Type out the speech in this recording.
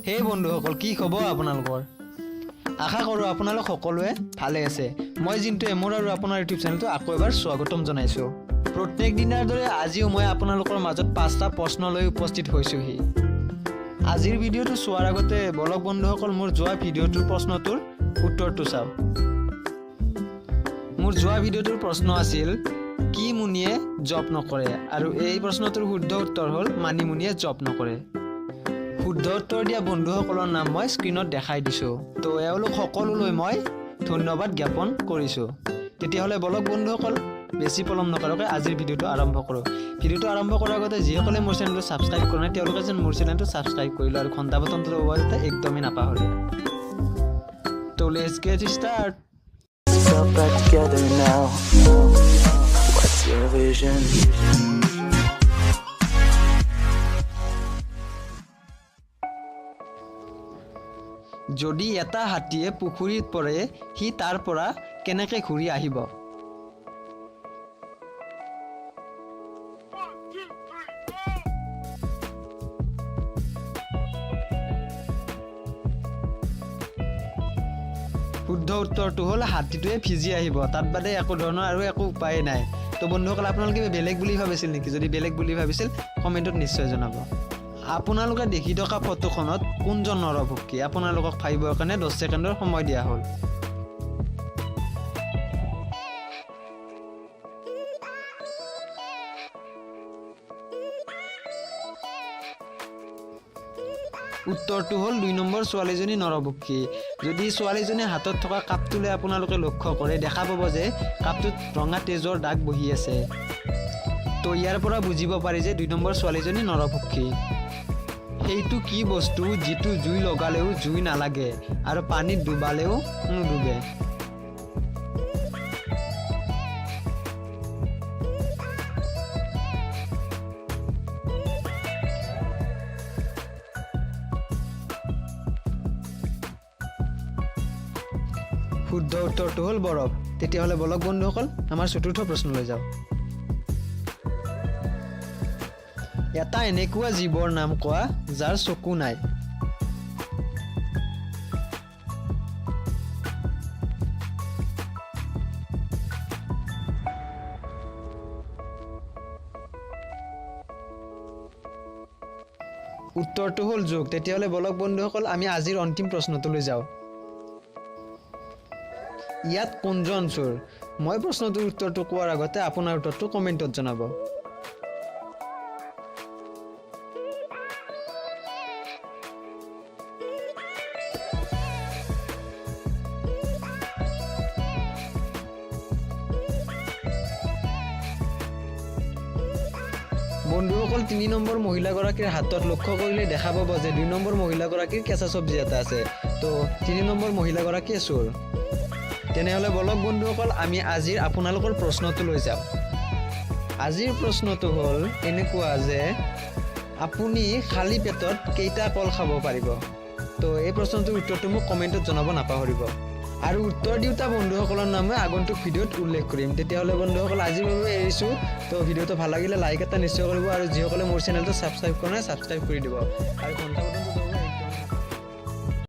হে বন্ধুসকল, কি খবৰ আপোনালোকৰ? আশা কৰোঁ আপোনালোক সকলোৱে ভালে আছে। মই জিন্টুৱে মোৰ আৰু আপোনাৰ ইউটিউব চেনেলটো আকৌ এবাৰ স্বাগতম জনাইছোঁ। প্ৰত্যেক দিনাৰ দৰে আজিও মই আপোনালোকৰ মাজত পাঁচটা প্ৰশ্ন লৈ উপস্থিত হৈছোঁহি। আজিৰ ভিডিঅ'টো চোৱাৰ আগতে বলক বন্ধুসকল, মোৰ যোৱা ভিডিঅ'টোৰ প্ৰশ্নটোৰ উত্তৰটো চাওঁ। মোৰ যোৱা ভিডিঅ'টোৰ প্ৰশ্ন আছিল, কি মুনিয়ে জপ নকৰে? আৰু এই প্ৰশ্নটোৰ শুদ্ধ উত্তৰ হ'ল মানিমুনিয়ে জপ নকৰে। শুদ্ধ উত্তৰ দিয়া বন্ধুসকলৰ নাম মই স্ক্ৰীণত দেখাই দিছোঁ। তো এওঁলোক সকলোলৈ মই ধন্যবাদ জ্ঞাপন কৰিছোঁ। তেতিয়াহ'লে বলক বন্ধুসকল, বেছি পলম নকৰাকৈ আজিৰ ভিডিঅ'টো আৰম্ভ কৰোঁ। ভিডিঅ'টো আৰম্ভ কৰাৰ আগতে যিসকলে মোৰ চেনেলটো ছাবস্ক্ৰাইব কৰা নাই, তেওঁলোকে যেন মোৰ চেনেলটো ছাবস্ক্ৰাইব কৰি লয় আৰু ঘণ্টা বটনটো দবাব যাতে একদমেই নাপাহৰে। তো let's get start. Yourself back together now. What's your vision? যদি এটা হাতীয়ে পুখুৰীত পৰে, সি তাৰ পৰা কেনেকৈ ঘূৰি আহিব? শুদ্ধ উত্তৰটো হ'ল হাতীটোৱে ভিজি আহিব। তাত বাদে একো ধৰণৰ আৰু একো উপায়ে নাই। তো বন্ধুসকল, আপোনালোকে বেলেগ বুলি ভাবিছিল নেকি? যদি বেলেগ বুলি ভাবিছিল, কমেণ্টত নিশ্চয় জনাব। আপোনালোকে দেখি থকা ফটোখনত কোনজন নৰভক্ষী? আপোনালোকক ভাবিবৰ কাৰণে 10 ছেকেণ্ডৰ সময় দিয়া হ'ল। উত্তৰটো হ'ল 2 নম্বৰ ছোৱালীজনী নৰভক্ষী। যদি ছোৱালীজনীৰ হাতত থকা কাপটোলৈ আপোনালোকে লক্ষ্য কৰে, দেখা পাব যে কাপটোত ৰঙা তেজৰ দাগ বহি আছে। তো ইয়াৰ পৰা বুজিব পাৰি যে 2 নম্বৰ ছোৱালীজনী নৰভক্ষী। সেইটো কি বস্তু যিটো জুই লগালেও জুই নালাগে আৰু পানীত ডুবালেও নুডুবে? শুদ্ধ উত্তৰটো হ'ল বৰফ। তেতিয়াহ'লে বলক বন্ধুসকল, আমাৰ চতুৰ্থ প্ৰশ্নলৈ যাওঁ। এটা এনেকুৱা জীৱৰ নাম কোৱা যাৰ চকু নাই। উত্তৰটো হ'ল জোক। তেতিয়াহ'লে বলক বন্ধুসকল, আমি আজিৰ অন্তিম প্ৰশ্নটোলৈ যাওঁ। ইয়াত কোনজন চোৰ? মই প্ৰশ্নটোৰ উত্তৰটো কোৱাৰ আগতে আপোনাৰ উত্তৰটো কমেণ্টত জনাব। বন্ধুসকল, 3 নম্বৰ মহিলাগৰাকীৰ হাতত লক্ষ্য কৰিলে দেখা পাব যে 2 নম্বৰ মহিলাগৰাকীৰ কেঁচা চব্জি এটা আছে। তো 3 নম্বৰ মহিলাগৰাকীয়ে চোৰ। তেনেহ'লে বলক বন্ধুসকল, আমি আজিৰ আপোনালোকৰ প্ৰশ্নটোলৈ যাওঁ। আজিৰ প্ৰশ্নটো হ'ল এনেকুৱা যে আপুনি খালী পেটত কেইটা কল খাব পাৰিব? তো এই প্ৰশ্নটোৰ উত্তৰটো মোক কমেণ্টত জনাব নাপাহৰিব আৰু উত্তৰ দিওঁতা বন্ধুসকলৰ নাম মই আগন্তুক ভিডিঅ'ত উল্লেখ কৰিম। তেতিয়াহ'লে বন্ধুসকল, আজিৰ বাবে এৰিছোঁ। তো ভিডিঅ'টো ভাল লাগিলে লাইক এটা নিশ্চয় কৰিব আৰু যিসকলে মোৰ চেনেলটো ছাবস্ক্ৰাইব কৰা নাই, ছাবস্ক্ৰাইব কৰি দিব আৰু ঘণ্টা বটনটো দবাব।